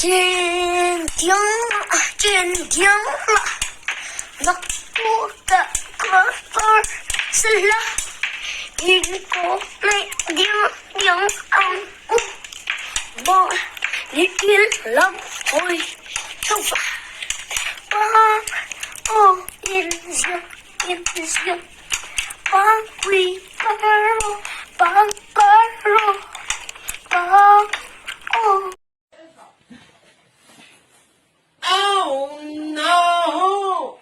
坚定了，坚定了，那我的歌是了，一个没定定嗯，我你一浪会出发，把我印象印象，把归把路把把路把哦。Oh no!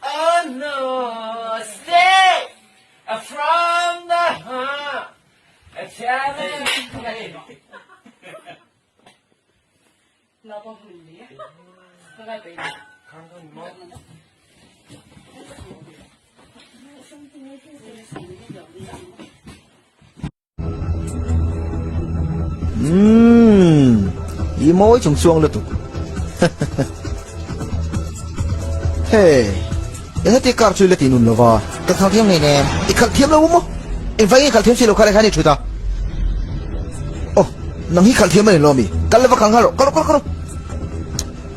Oh no! Stay from the heart. Umm, i mawi chung chuang lutuk. Hey, eng heti car chu i la ti nun lova. Ka khalh thiam ngei nem. I khalh thiam lo maw? Engvai nge khalh thiam si lo kha leh khan i thut a? Oh, nang hi khalh thiam a ni lo mi? Kal lova khalh nghal rawh, kal rawh, kal rawh, kal rawh.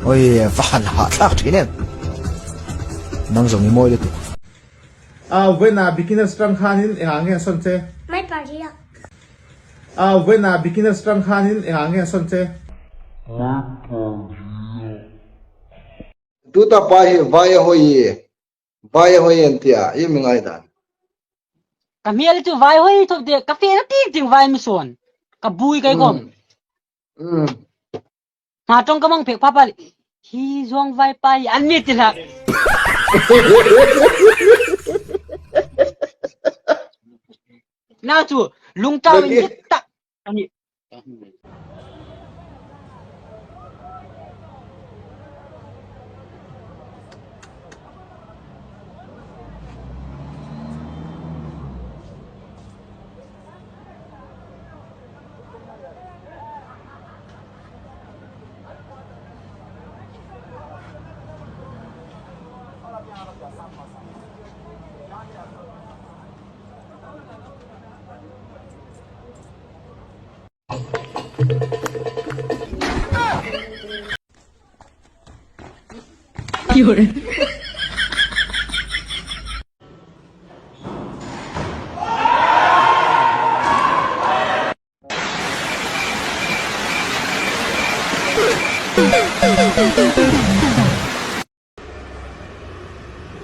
Oi, va han hahthlak thin em. Nang zawng i mawi lutuk. A Vena beginners tang khanin engah nge a sawn che? Mai party a. A Vena beginners tang khanin engah nge a sawn che? Mai party a. Tuta pa hi vai a hawi vai a hawi an tia i mi ngai dan. Ka hmel chu vai hoi thop de ka fe na ting ting vai mi son ka bui kai kom. Hna tong ka mang phek pa pa hi zuang vai pa hi an mi ti hlah. Na chu lungtau in dik tak ani.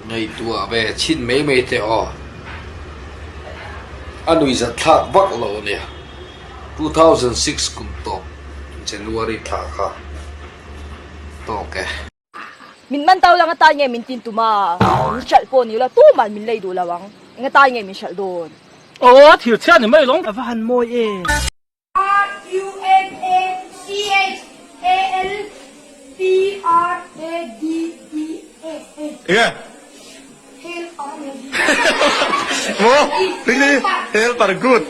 Ngaihtuah ve chhin mai mai teh aw. A nuihzat thlak vak lo a nia. 2006 kum tawp January thla kha tawk e. Min man tau lang atan nge min tin tum a, min hralh pawh ni ula tuman min lei duh lo ang, eng atan nge min hralh dawn? Aw, thil chhiat ni mai lawng. A va han mawi e. R U N A C H A L P R A D E S H. Enge? Helper. Maw? Ring ring. Helper good.